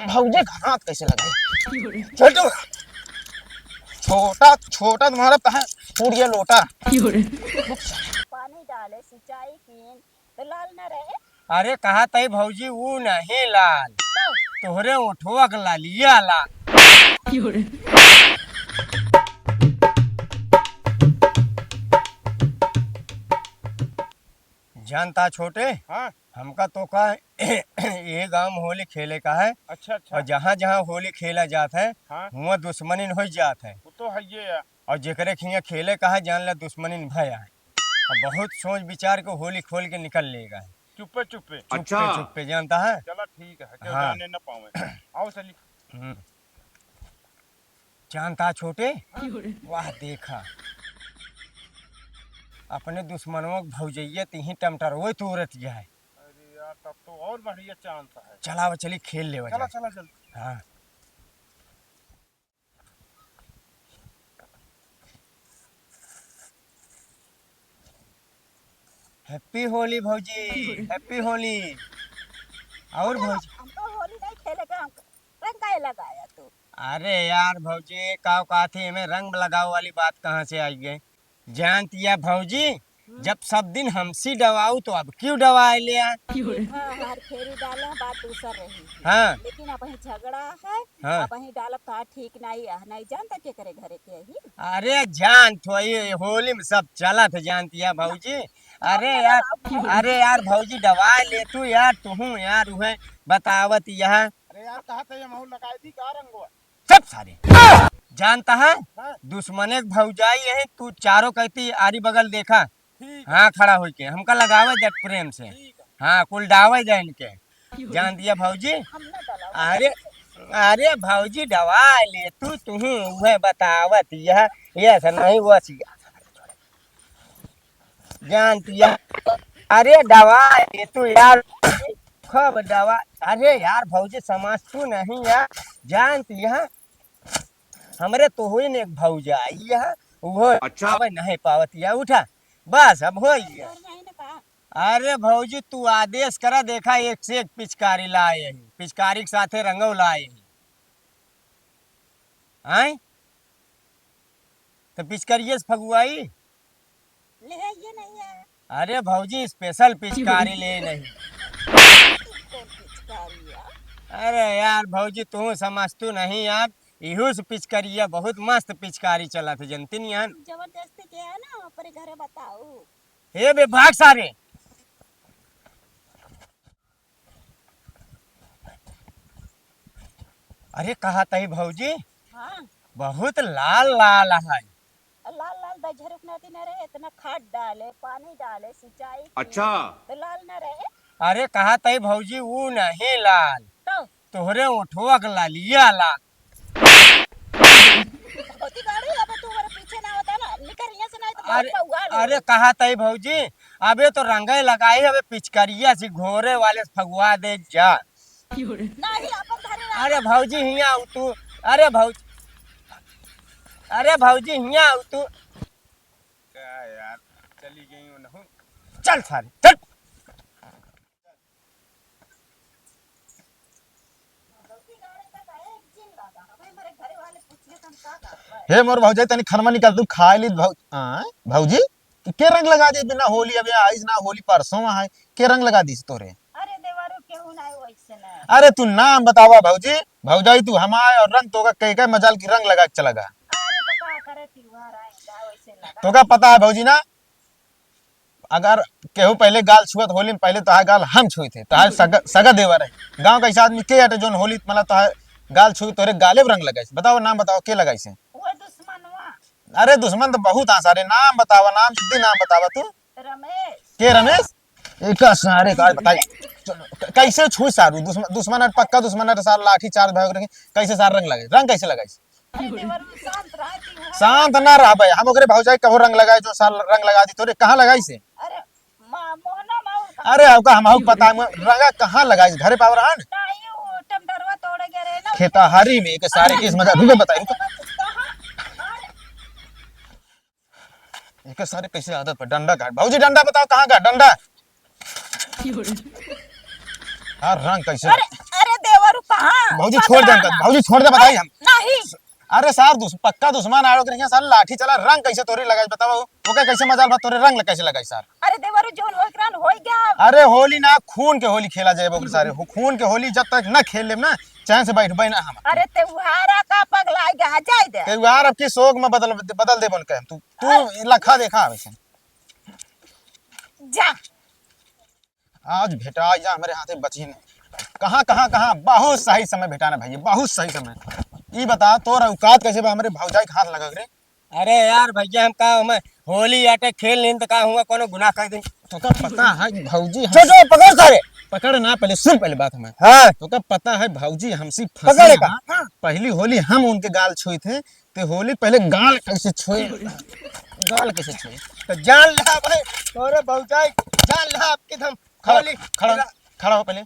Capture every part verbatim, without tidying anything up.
भौजी का हाथ कैसे लगे? छोटू, छोटा, छोटा तुम्हारा कहाँ फूट गया लोटा? पानी डाले, सिंचाई कीन, तो लाल ना रहे। अरे कहा तई भौजी, ऊ नहीं लाल, तो? तोहरे ओठवा के लालिया लाल। जानता छोटे, हाँ। हमका तो का ये गांव में होली खेले का है। अच्छा, अच्छा। और जहाँ जहाँ होली खेला जात है, हाँ। हुआ दुश्मनिन हो जात है। वो तो है ये है। और जेकरे खिया खेले का है, जान ले दुश्मनिन भय है। अब बहुत सोच विचार के होली खोल के निकल लेगा है। चुप्पे चुप्पे। चुप्पे अच्छा। चुप्पे, जानता है? चला ठीक है, क्यों हाँ। जाने न पावे। आओ चली। हम्म। जानता छोटे? हाँ। वाह देखा, अपने दुश्मनों के भौजैया तिही टमटर वो तोरत जाए। अरे यार, तब तो और बढ़िया चांस है। चला अब चली खेल लेवा चला, जाए। चला जल्दी। हाँ। Happy होली भौजी, Happy होली। और भौजी? हमको होली नहीं खेले का, हमको रंग काहे लगाया तू? अरे यार भौजी, का कहती है, मैं रंग लगाओ वाली बात कहाँ से आई गई? जानती है भौजी, हम्म। जब सब दिन हमसी डवाऊ तो अब क्यों डवाए ले आ? हाँ, हर फेरी डाले बात दूसर रही। हाँ। लेकिन अब वही झगड़ा है, हाँ। अब वही डालब तो ठीक नहीं है, नहीं जानता के करे घरे के ही। अरे जान तो ये होली में सब चलत है, जानती है भौजी। अरे यार, अरे यार भौजी डवाए ले तू यार, तुहू यार उहे बतावत यह। अरे यार, कहा था ये महू लगाई दी का रंगवा? चुप सारे। जानता है? हाँ। दुश्मने के भौजाई है, तू चारों कहती आरी बगल देखा। ठीक है। हाँ, खड़ा होइके हमका लगावे दे प्रेम से। ठीक है। हाँ, कुल डावे दे इनके। जान दिया भौजी? हम ना डाला। अरे, अरे भौजी डवा ले तू, तुहू उहे बतावत यह, ये ऐसा नहीं वो सिया। जानती है? अरे डवा ले तू यार, खूब डवा। अरे यार भौजी समझ तू नहीं यार, जानती है? हमरे तो हुई ने एक भौजाई है, वो अच्छा। अब नहीं पावत या उठा, बस अब हो गया। अरे भौजी तू आदेश करा, देखा एक से एक पिचकारी लाए ही, पिचकारी के साथे रंगो लाए ही। आय? तो पिचकारिये से फगुआई? ले है ये नहीं है। अरे भौजी special पिचकारी ले नहीं। कौन पिचकारी है? अरे यार भौजी तू समझ तू नहीं यार, इहू से पिचकारिया बहुत मस्त पिचकारी चलत है जनती नहीं यार। जबरदस्ती के है ना, अपने घरे बताऊ। हे बे भाग सारे। अरे कहा तही भौजी, हाँ। बहुत लाल लाल है। लाल लाल दझरुक नाती न रहे, इतना खाद डाले, पानी डाले, सिंचाई की, अच्छा। तो लाल न रहे। अरे कहा तही भौजी, ऊ नहीं लाल, तो? तोहरे ओठवा के लालिया लाल। होती गाड़ी, अबे तू मेरे पीछे ना होता ना, निकर यहाँ से, नहीं तो बहुत अरे, पौआ लो। अरे कहा तही भौजी, अबे तो रंगे लगाई, अबे पिचकारिया से घोरे वाले से फगुआ दे जा। नहीं, अपन घरे रह। अरे भौजी हियाँ आऊ तू, अरे भौजी, अरे भौजी हियाँ आऊ तू। क्या यार, चली गई हो नहू। चल सारे, चल। हे मोर भौजाई, तनी खरमा निकाल, तू खाए ली भौ-, आय, भौजी, के रंग लगा दे बिना होली, अबे आइस ना होली, परसों है, के रंग लगा दीस तोरे? अरे देवरू, केहू ना वैसे ना। अरे तू नाम बतावा भौजी, भौजाई तू हमार और रंग तोका कह के मजाल की रंग लगा के चला गा। अरे तो का करे, त्योहार आए का वैसे लगा। तोका पता है भौजी ना, अगर केहू पहले गाल छुअत होली में, पहले तोहार गाल हम छुई थे, तोहार सगा, सगा देवर है। गाँव का ऐसा आदमी के हटे जोन होली मतलब तोहार गाल छुई, तोरे गाले पे रंग लगाइस? बताओ, नाम बताओ, के लगाइस है? वो दुश्मनवा। अरे दुश्मन तो बहुत आ सारे, नाम बतावा, नाम, सीधे नाम बतावा तू। रमेश। के रमेश? एका सारे का बताई। चलो, क-, कैसे छुई सारू? दुश्मन, दुश्मन है, पक्का दुश्मन है, सार लाठी चार्ज भाग रखे, कैसे सार रंग लगाइस? रंग कैसे लगाइस? अरे देवर, शांत रह, तू है। शांत ना रहबे, हम ओकरे भौजाई कहो रंग लगाए, जो सार रंग लगा दी तोरे, कहाँ लगाइस है? अरे माँ, मोहना माँ, अरे ओका हम पता है, रंगा कहाँ लगाइस? घरे पावर आन? नहीं, वो टमटरवा तोड़े गए रहे ना। खेता हरी में के सारे केस मजा, रुको बताई, रुको। कहाँ? एके सारे कैसे आदत पर डंडा काट। भौजी डंडा बताओ कहाँ का डंडा? यार रंग कैसे? अरे, अरे देवरू का हाँ, भौजी छोड़ दे हमका, भौजी छोड़ दे, बताई हम। नहीं। अरे सार, दुस-, पक्का दुश्मन आयो के नहीं है, सार लाठी चला, रंग कैसे तोरे लगाई बताओ, ओके कैसे मजाल बा तोरे रंग कैसे लगाई सार? अरे देवरू जौन होई रहन होई गया। अरे होली ना, खून के होली खेला जाए बबुल सारे, हो-, खून के होली जब तक ना खेल लेब ना, चैन से बैठबे ना हम। अरे तेउहारा का पगलाई गा, जाए दे। तेउहार अब की शोक में बदल, बदल देबो न कहे तू, तू लखा देखा वैसे। जा। आज भेटाई जा हमरे हाथे बची नहीं। कहाँ, कहाँ, कहाँ? बहुत सही समय भेटाना भैया, बहुत सही समय। ई बता, तोर औकात कैसे बा हमरे भौजाई के हाथ लगा रे? अरे यार भैया, हम का, हम होली आटे खेल नहीं तो का हुआ, कोनो गुनाह कर दिन? तो का पता है भौजी हम छोटो, पकड़ सारे। पकड़ ना, पहले सुन, पहले बात हमें। हाँ। तो का पता है भौजी हमसे फंसी पकड़ का? हैं। हाँ। पहली होली हम उनके गाल छुई थे, ते होली पहले गाल कैसे छुए, गाल कैसे छुए? तो जान ला भाई, तोरे भौजाई, जान ला आपकी हम खड़ा, होली खड़ा, खड़ा हो पहले।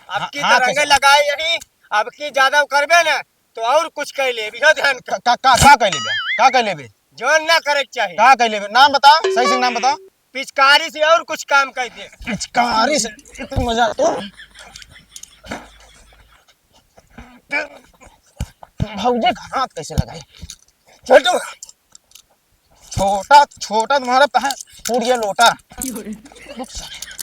आपकी हाँ, तो हाँ, रंगे कैसे? लगाए यही, आपकी ज्यादा करबे ना, तो और कुछ कह ले, इहो ध्यान कर। का, का, का, का कह लेबे? का कह लेबे? जौन ना करे के चाही। का कह लेबे? नाम बता, सही से नाम बता। पिचकारी से और कुछ काम कर दे। पिचकारी से? इतनी मजा तो। भौजी का हाथ कैसे लगाई? छोटू। छोटा, छोटा तुम्हारा तो है, फूट गया लोटा। रुक साले।